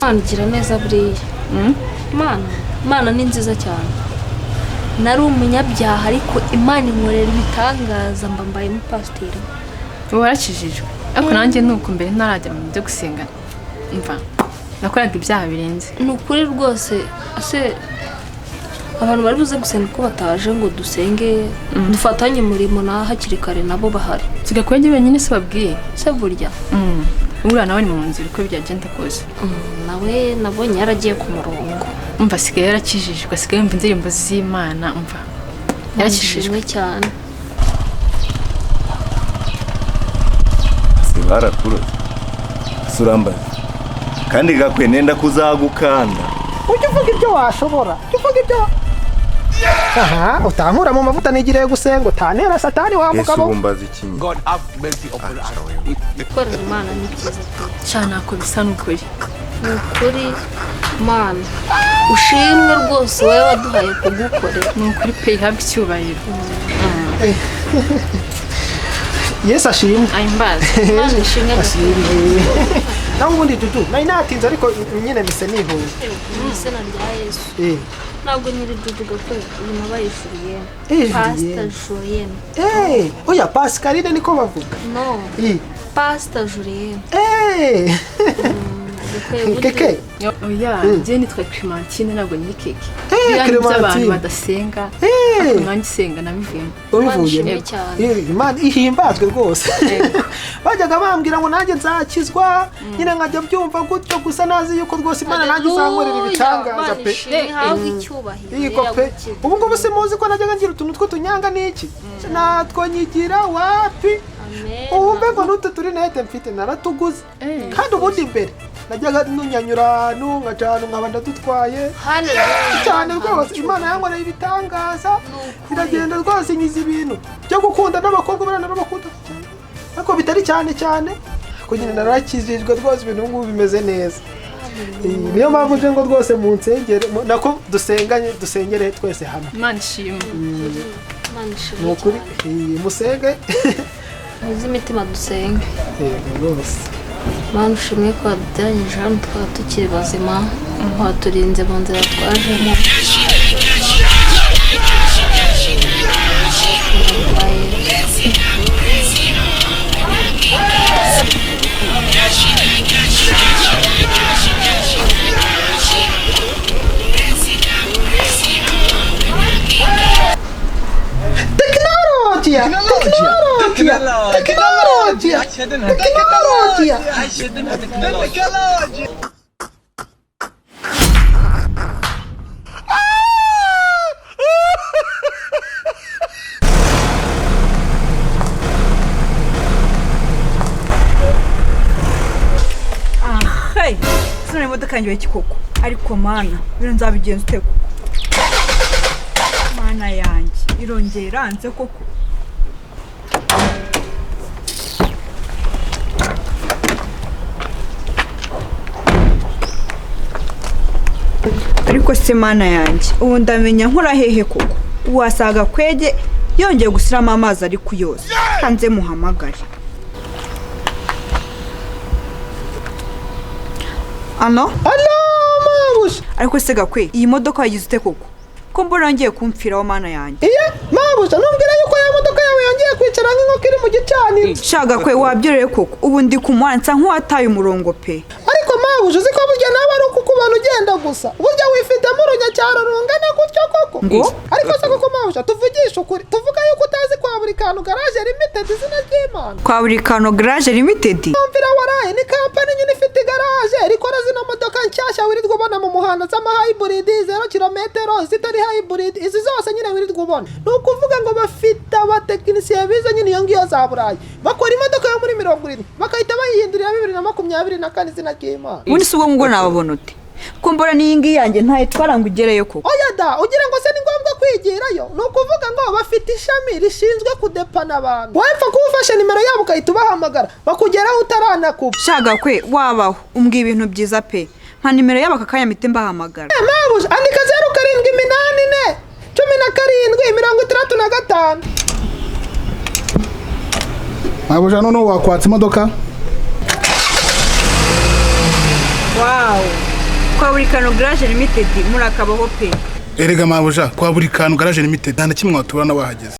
Imana igira neza buriya. Imana ni nziza cyane. Nari umunyabyaha, ariko Imana inkorera ibitangaza, mba mbaye umupasiteri. Ubu warakijijwe, ariko nanjye ni uko. Mbere ntarajya mu byo gusenga, mva nakoraga ibyaha birenze. Ni ukuri rwose. Ese abantu bari buze gusenga ko bataje ngo dusenge, dufatanye umurimo na hakiri kare, nabo bahari? Nsigaye kuba njye wenyine se babwiye. Se burya? Buriya nawe ni mu nzira, uko byagenda kose. Nawe nabonye yaragiye ku murongo. Umva, asigaye yarakijijwe, asigaye yumva indirimbo z'Imana. Umva, yarakijijwe. Ishimwe cyane. Si barakuroze si urambaza kandi gakwe nenda kuzagukanda. Ujye uvuga ibyo washobora, ujye uvuga ibyo aha utankura mu mavuta nigiriye gusenga, utanera Satani wa Yesu. mugabo. Ubumbaza ikinyi. God have mercy upon us. Gukorera Imana ni byiza pe. Cyane, ntako bisa n'ukuri. Ni ukuri, Mana ushimwe rwose, wowe waduhaye kugukorera. Ni ukuri pe, ihabwa icyubahiro. Yesu ashimwe. Ahimbaze. Imana ishimwe. Ashimwe. Naho ubundi Dudu, nari natinze, ariko nyine mise nihuye. Mu izina rya Yesu. Ntabwo nyiri Dudu gakwe, ubu nabaye Julienne. Julienne. Pasita Julienne. Oya, Pascaline niko bavuga. No. Pasita Julienne. Gakwe burya. Keke. Oya, njye nitwa Clementine, ntabwo nyiri keke. Biriya ni iby'abantu Clementine. badasenga. Ariko nanjye isenga nabivuyemo. Imana Ubivuyemo. ishimwe cyane. Imana ihimbazwe rwose. Bajyaga bambwira ngo nanjye nzakizwa, nyine nkajya mbyumva gutyo gusa, nazi yuko rwose Imana nanjye izankorera ibitangaza Imana pe. ishimwe, ihabwe icyubahiro. Yego pe. Iragukiza. Ubu ngubu simuzi ko najyaga ngira utuntu tw'utunyanga n'iki, natwo nyigira wapi. Amen. Ubu mbego n'utu turinete mfite naratuguze. Kandi ubundi mbere najyaga nunyanyura ahantu nkacana nkaba ndadutwaye. Hallelujah. Cyane rwose, Imana yankoreye ibitangaza. Ni ukuri. Iragenda rwose inyiza ibintu byo gukunda n'abakobwa, buriya narabakunda cyane, ariko bitari cyane cyane, ariko nyine narakijijwe rwose, ibintu ubu ngubu bimeze neza. Niyo mpamvu nje ngo rwose mu nsengere, nako dusenganye, dusengere twese hamwe. Imana ishimwe. Imana Ni ishimwe ukuri. cyane. Musenge. Muze imitima dusenge. Yego rwose. Mana ushimwe ko waduteranyije hano tukaba tukiri bazima, waturinze mu nzira twajemo. Teknolojiya, teknolojiya, teknolojiya, teknolojiya. Hey, sinari imodoka yanjye koko, ariko Mana, bino nzabigenza ute koko? Mana yanjye, irongera iranze koko. Ariko se Mana yanjye, ubu ndamenya nkura hehe koko? Wasaga kwege yongeye gushyiramo amazi ari kuyoza, hanze muhamagare. Ano? Alo, mabuja. Ariko se gakwe, iyi modoka wayigize ute koko, ko mbona ngiye kumfiraho, Mana yanjye? Iye mabuja, numbwira yuko ya modoka yawe yongeye kwicara nk'inkoko iri mu gicaniro. Sha gakwe, wabyoreye koko, ubu ndi ku muhanda nsa nk'uwataye umurongo pe. Ariko mabuja, uzi ko burya nawe ari uko ukubona ugenda gusa, burya wifitemo urunyacyaro rungana gutyo koko? Ngo? Ariko se koko mabuja, tuvugishe ukuri, tuvuga yuko utazi kwa Buri Kantu Garage Limited, izina ry'Imana? Kwa Buri Kantu Garage Limited? Mvira waraye, ni kampani nyine ifite igaraje rikora zino modoka nshyashya wirirwa ubona mu muhanda z'ama hybrid, zero kilometero, zitari hybrid, izi zose nyine wirirwa ubona. Ni ukuvuga ngo bafite abatekinisiye bize nyine iyo ngiyo za Burayi, bakora imodoka yo muri 70 bakahita bayihindurira 2024, izina ry'Imana. Ubundi si ubwo ngubwo nababona ute? Ko mbona n'iyi ngiyi yanjye ntayitwara ngo ugereyo koko? Oya da, ugira ngo se ni ngombwa kwigirayo? Ni ukuvuga ngo bafite ishami rishinzwe kudepana abantu. Wapfa kuba ufashe nimero yabo ugahita ubahamagara, bakugeraho utaranakupa. Sha Gakwe, wabaho umbwiye ibintu byiza pe. Nka nimero yabo aka kanya mpite mbahamagara. Mabuja, andika 0784 17 65. Mabuja, noneho wakwatsa imodoka. Wow, Kwa Buri Kantu Garage Limited, murakabaho pe. Erega mabuja, Kwa Buri Kantu Garage Limited nta na kimwe waturana wahageze.